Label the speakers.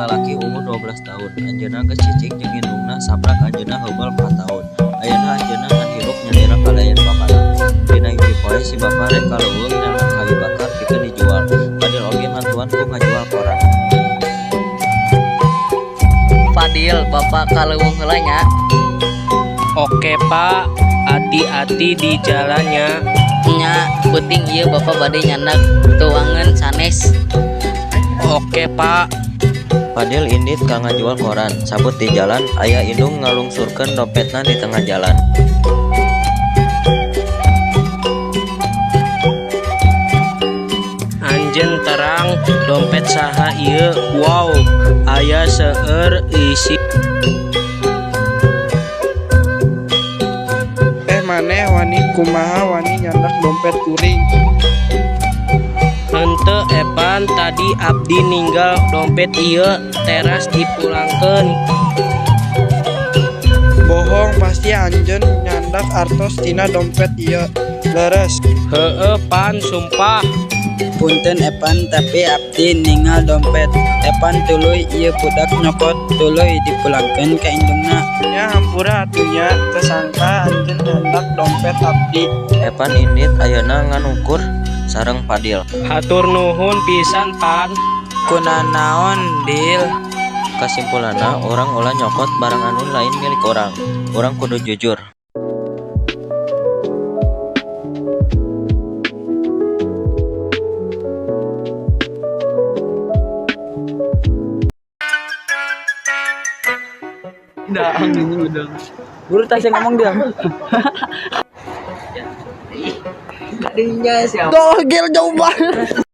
Speaker 1: Lalaki umur 12 tahun. Anjeunna geus cicing jeung indungna saprak anjeunna heubeul 4 tahun. Ayeuna anjeunna ngan hirup nyalira kalayan bapana. Dina hiji poe si bapa rek ka leuweung nyandak hayu bakar pikeun dijual. Fadil oge mantuan ku ngajual koran.
Speaker 2: Fadil, Bapak ka leuweung heula nya.
Speaker 3: Oke, Pak, hati-hati di jalannya.
Speaker 2: Nya, peuting ieu Bapak bade nyandak tuangan sanes.
Speaker 3: Oke, Pak.
Speaker 1: Fadil indit ka ngajual koran. Sabut di jalan aya indung ngalungsurkeun dompetna di tengah jalan.
Speaker 3: Anjeun terang dompet saha ieu? Wow, aya seueur isi.
Speaker 4: Eh, maneh wani kumaha wani nyandak dompet kuring?
Speaker 3: Henteu epan, tadi abdi ninggal dompet ieu teras dipulangkeun.
Speaker 4: Bohong, pasti anjeun nyandak artos tina dompet ieu. Leres?
Speaker 3: Heueuh pan, sumpah.
Speaker 5: Punten Epan, tapi abdi ningal dompet Epan, tuluy ieu budak nyokot, tuluy dipulangkeun ka indungna.
Speaker 4: Nya, hampura atuh nya, teu sangka anjeun nyandak dompet abdi.
Speaker 1: Epan indit ayeuna nganukur sareng Fadil.
Speaker 3: Hatur nuhun pisan, Pan.
Speaker 5: Kunanaon, Dil?
Speaker 1: Kasimpulanna, urang ulah nyokot barang anu lain milik urang. Urang kudu jujur.
Speaker 5: Guru tasnya ngomong dia. Gokil, jauh banget.